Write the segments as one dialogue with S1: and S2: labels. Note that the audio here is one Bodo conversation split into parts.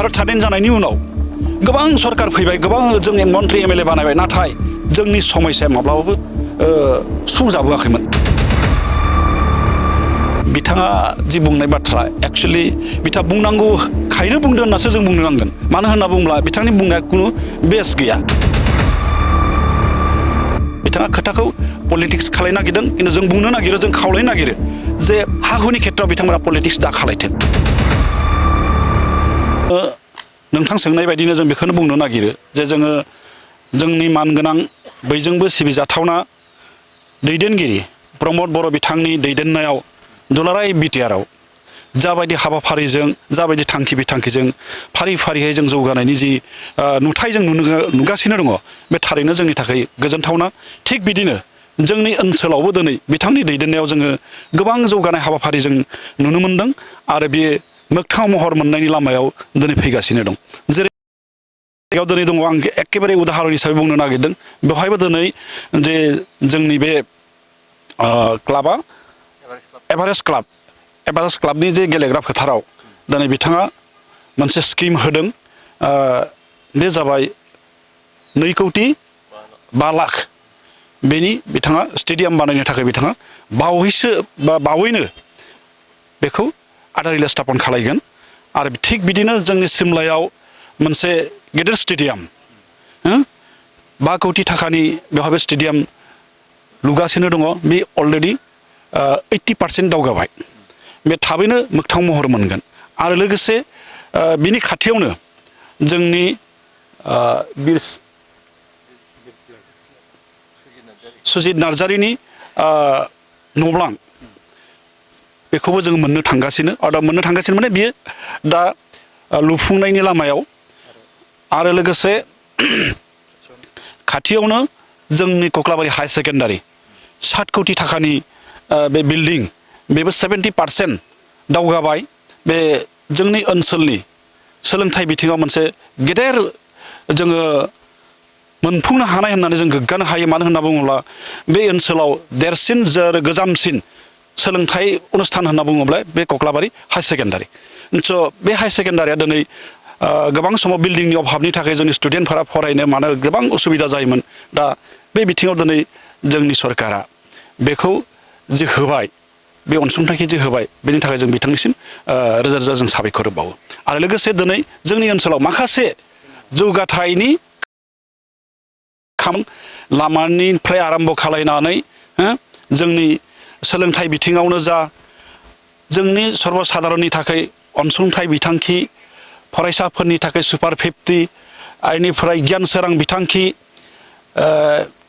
S1: भारत स्वाधीन जानायनि उनाव गोबां सरकार फैबाय, गोबां जोंनि मन्त्रि एमएलए बानायबाय, नाथाय जोंनि समस्याया माब्लाबाबो सुफुंजाबोआखैमोन। बिथाङा जि बुंनाय बाथ्रा एक्चुअलि बिथाङा बुंनांगौखायनो बुंदों होननासो जों बुंनो नांगोन। मानो होनना बुङोब्ला बिथांनि बुंनाया खुनु बेस गैया। बिथाङा खोथाखौ पलिटिक्स खालायनो नागिरदों, खिन्थु जों बुंनो नागिरो, जों खावलायनो नागिरो जे हा हुनि खेथ्रआव बिथांमोना पलिटिक्स दा खालायथों। नोंथां सोंनाय बायदिनो जों बेखौनो बुंनो नागिरो जे जोङो जोंनि मानगोनां बयजोंबो सिबिजाथावना दैदेनगिरि प्रमद बर' बिथांनि दैदेननायाव दुलाराय बिटिआरआव जाबायदि हाबाफारिजों, जाबायदि थांखि बिथांखिजों फारि फारियै जों जौगानायनि जि नुथाय जों नुगासिनो दङ, बे थारैनो जोंनि थाखाय गोजोनथावना। थिग बिदिनो जोंनि ओनसोलावबो दिनै बिथांनि दैदेननायाव जोङो गोबां जौगानाय हाबाफारि जों नुनो मोनदों आरो बे मोगथां महर मोननायनि लामायाव दिनै फैगासिनो दं। जेरै दिनै दङ, आं एखेबारे उदाहरन हिसाबै बुंनो नागिरदों। बेवहायबो दिनै जे जोंनि बे क्लाबा एभारेस्ट क्लाबनि जे गेलेग्रा फोथाराव दिनै बिथाङा मोनसे स्किम होदों। बे जाबाय 2,05 लाख बेनि बिथाङा स्टेडियाम बानायनो थाखाय बिथाङा बावैनो बेखौ आधारशिला स्थापन खालायगोन। आरो थिग बिदिनो जोंनि सिमलायाव मोनसे गेदेर स्टेडियाम 5 कौटि थाखानि बेवहाय स्टेडियाम लुगासिनो दङ। बे अलरेडि 80% दावगाबाय। बे थाबैनो मोगथां महर मोनगोन। आरो लोगोसे बिनि खाथियावनो जोंनि सुजित नार्जारिनि न'ब्लां बेखौबो जों मोननो थांगासिनो। माने बियो दा लुफुंनायनि लामायाव। आरो लोगोसे खाथियावनो जोंनि कक्लाबारि हाई सेकेन्डारि 7 कौटि थाखानि बे बिल्डिं, बेबो 70% दावगाबाय। बे जोंनि ओनसोलनि सोलोंथाइ बिथिङाव मोनसे गेदेर जोङो मोनफुंनो हानाय होननानै जों गोग्गानो हायो। मानो होनना बुङोब्ला बे ओनसोलाव देरसिन गोजामसिन सोलोंथाइ अनुष्ठान होनना बुङोब्ला बे कक्लाबारि हाई सेकेन्डारि। स' बे हाई सेकेन्डारिया दिनै गोबां समाव बिल्डिंनि अभाबनि थाखाय जोंनि स्टुडेन्टफोरा फरायनो मानो गोबां उसुबिदा जायोमोन। दा बे बिथिङाव दिनै जोंनि सरकारा बेखौ जि होबाय, बे अनसुंथाइखौ जि होबाय, बेनि थाखाय जों बिथांनिसिम रोजा रोजा जों साबायखर बावो। आरो लोगोसे दिनै जोंनि ओनसोलाव माखासे जौगाथायनि लामानिफ्राय आराम्भ खालायनानै जोंनि सोलोंथाइ बिथिङावनो जा, जोंनि सर्बसाधारननि थाखाय अनसुंथाइ बिथांखि, फरायसाफोरनि थाखाय सुपार 50, आइनिफ्राय गियान सोरां बिथांखि,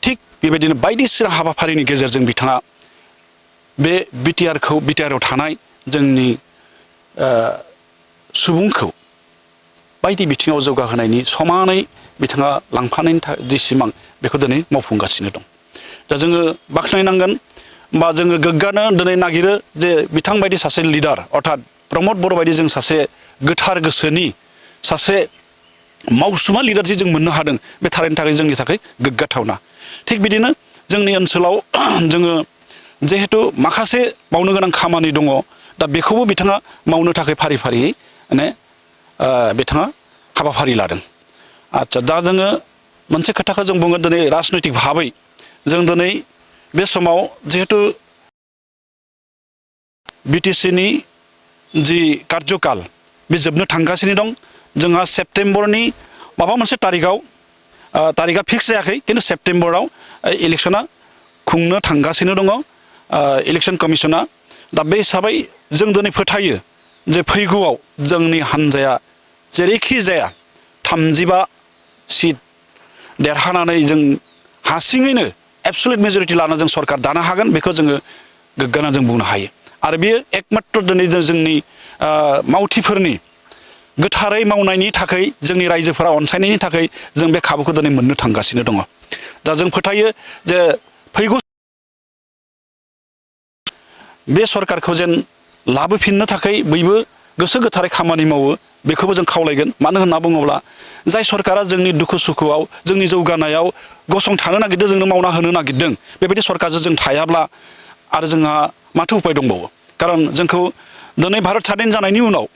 S1: थिग बेबायदिनो बायदिसिना हाबाफारिनि गेजेरजों बिथाङा बे बिटिआरआव थानाय जोंनि सुबुंखौ बायदि बिथिङाव जौगाहोनायनि समानै बिथाङा लांफानायनि जि सिमां, बेखौ दिनै मावफुंगासिनो दं। दा जोङो बाख्नायनांगोन बा जोङो गोग्गानो दिनै नागिरो जे बिथांबायदि सासे लिडार, अर्थात प्रमद बर' बायदि जों सासे गोथार गोसोनि सासे मावसुमा लिडार जे जों मोननो हादों, बे थारैनो थाखाय जोंनि थाखाय गोग्गाथावना। थिग बिदिनो जोंनि ओनसोलाव जोङो जिहेथु माखासे मावनो गोनां खामानि दङ, दा बेखौबो बिथाङा मावनो थाखाय फारि फारियै माने बिथाङा हाबाफारि लादों। आच्चा, दा जोङो मोनसे खोथाखौ जों बुङो दिनै राजनैतिक भाबै जों दिनै बे समाव जिहेतु बिटिसिनि जि कार्यकाल बे जोबनो थांगासिनो दं। जोंहा सेप्तेम्बरनि माबा मोनसे तारिखआ फिक्स जायाखै, खिन्थु सेप्तेम्बराव इलेक्सना खुंनो थांगासिनो दङ इलेक्सन कमिसना। दा बे हिसाबै जों दिनै फोथायो जे फैगौआव जोंनि हान्जाया जेरैखि जाया 35 सिट देरहानानै जों हारसिङैनो एबसुलेट मेजरिटि लाना जों सरकार दानो हागोन, बेखौ जोङो गोग्गाना जों बुंनो हायो। आरो बेयो एकमात्र दिनै जोंनि मावथिफोरनि गोथारै मावनायनि थाखाय, जोंनि रायजोफोरा अनसायनायनि थाखाय जों बे खाबुखौ दिनै मोननो थांगासिनो दङ। दा जों फोथायो जे फैगौ बे सरकारखौ जेन लाबोफिननो थाखाय बयबो गोसो गोथारै खामानि मावो, बेखौबो जों खावलायगोन। मानो होनना बुङोब्ला जाय सरकारा जोंनि दुखु सुखुआव, जोंनि जौगानायाव गसंथानो नागिरदों, जोंनो मावना होनो नागिरदों, बेबायदि सरकारजों जों थायाब्ला आरो जोंहा माथो उपाय दंबावो। खारन जोंखौ दिनै भारत स्वाधीन जानायनि उनाव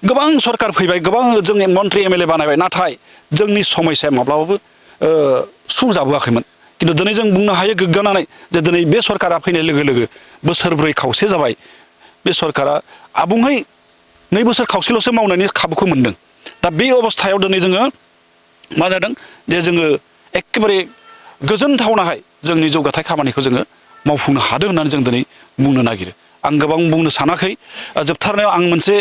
S1: गोबां सरकार फैबाय गोबां जोंनि मन्त्रि एमएलए बानायबाय नाथाय जोंनि समस्याया माब्लाबाबो सुंजाबोआखैमोन खिन्थु दिनै जों बुंनो हायो गोग्गानानै जे दिनै बे सरकारा फैनाय लोगो लोगो बोसोरब्रै खावसे जाबाय बे सरकारा आबुङै 2 बोसोर खावसेल'सो मावनायनि खाबुखौ मोनदों दा बे अबस्थायाव दिनै जोङो मा जादों जे जोङो एखेबारे गोजोनथावनाहाय जोंनि जौगाथाय खामानिखौ जोङो मावफुंनो हादों होननानै जों दिनै बुंनो नागिरो आं गोबां बुंनो सानाखै जोबथारनायाव आं मोनसे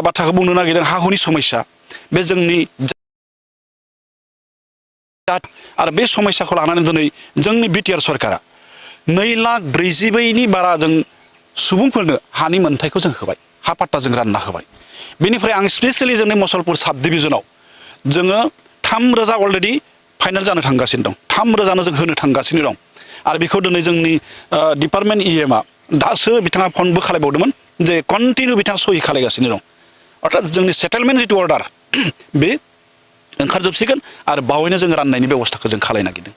S1: बाथ्राखौ बुंनो नागिरदों हा हुनि समस्या बे जोंनि आरो बे समस्याखौ लानानै दिनै जोंनि बिटिआर सरकारा 2,40,000 बारा जों सुबुंफोरनो हानि मोन्थायखौ जों होबाय हा पाट्टा जों रानना होबाय बेनिफ्राय आं स्पेसियेलि जोंनि मुसलपुर साब डिभिजनाव जोङो 3,000 अलरेडि फाइनाल जानो थांगासिनो दं 3,000नो जों होनो थांगासिनो दं आरो बेखौ दिनै जोंनि डिपार्टमेन्ट इएमआ दासो बिथाङा फनबो खालामबावदोंमोन जे कन्टिनिउ बिथाङा सहि खालामगासिनो दं अर्थात जोंनि सेटेलमेन्ट जिथु अर्डार बे ओंखारजोबसिगोन आरो बावैनो जों राननायनि बेबस्थाखौ जों खालामनो नागिरदों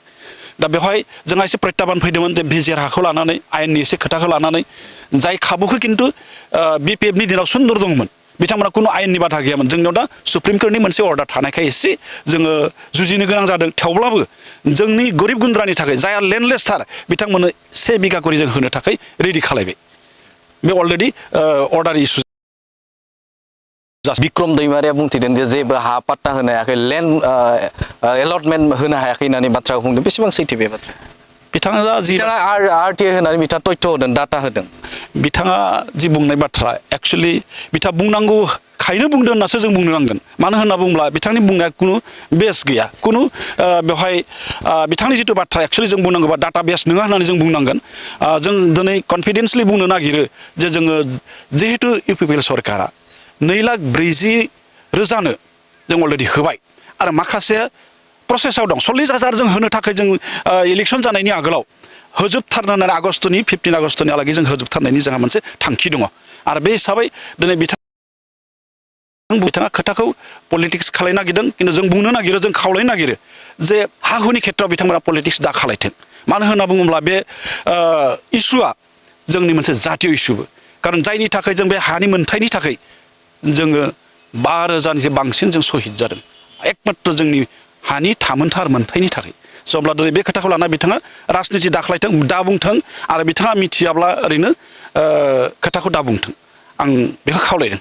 S1: दा बेवहाय जोंहा एसे प्रत्याबान फैदोंमोन जे भिजिआर हाखौ लानानै आयेननि एसे खोथाखौ लानानै जाय खाबुखौ खिन्थु बिपिएफनि दिनाव सुन्दर दंमोन बिथांमोना खुनु आयेननि बाधा गैयामोन जोंनियाव दा सुप्रिम कर्टनि मोनसे अर्डार थानायखाय एसे जोङो जुजिनो गोनां जादों थेवब्लाबो जोंनि गरिब गुन्द्रानि थाखाय जायहा लेन्डलेसथार बिथांमोननो 1 बिघा करि जों होनो थाखाय रेडि खालामबाय बे अलरेडि अर्डार इसु
S2: बिक्रम दैमारिया बुंथिदों जे जेबो हा पाट्टा होनो हायाखै लेन्ड एलटमेन्ट होनो हायाखै होननानै बाथ्राखौ बुंदों बेसेबां सैथो बे बाथ्रा बिथाङा आरटिआइ होनानै बिथाङा तथ्य होदों डाटा होदों
S1: बिथाङा जि बुंनाय बाथ्रा एक्चुअलि बिथाङा बुंनांगौ खायनो बुंदों होननासो जों बुंनो नांगोन मानो होनना बुङोब्ला बिथांनि बुंनाया खुनु बेस गैया खुनु बेवहाय बिथांनि जिथु बाथ्रा एक्चुअलि जों बुंनांगौबा डाटा बेस नङा होननानै जों बुंनांगोन जों दिनै कनफिडेन्सलि बुंनो नागिरो जे जोङो जिहेतु इउपिपिएल सरकारा 2,40,000नो जों अलरेडि होबाय आरो माखासे प्रसेसआव दं 40,000 जों होनो थाखाय जों इलेक्सन जानायनि आगोलाव होजोबथारनो आगस्तनि 15 आगस्तनिहालागै जों होजोबथारनायनि जोंहा मोनसे थांखि दङ आरो बे हिसाबै दिनै बिथाङा खोथाखौ पलिटिक्स खालायनो नागिरदों खिन्थु जों बुंनो नागिरो जों खावलायनो नागिरो जे हा हुनि खेथ्रआव बिथांमोना पलिटिक्स दा खालायथों मानो होनना बुङोब्ला बे इस्युआ जोंनि मोनसे जातीय इस्युबो खारन जायनि थाखाय जों बे हानि मोन्थायनि थाखाय जोङो 5,000निसो बांसिन जों सहिद जादों एकमात्र जोंनि हानि थामोनथार मोन्थायनि थाखाय अब्ला दिनै बे खोथाखौ लाना बिथाङा राजनिति दाख्लायथों दा बुंथों आरो बिथाङा मिथियाब्ला ओरैनो खोथाखौ दा बुंथों आं बेखौ खावलायदों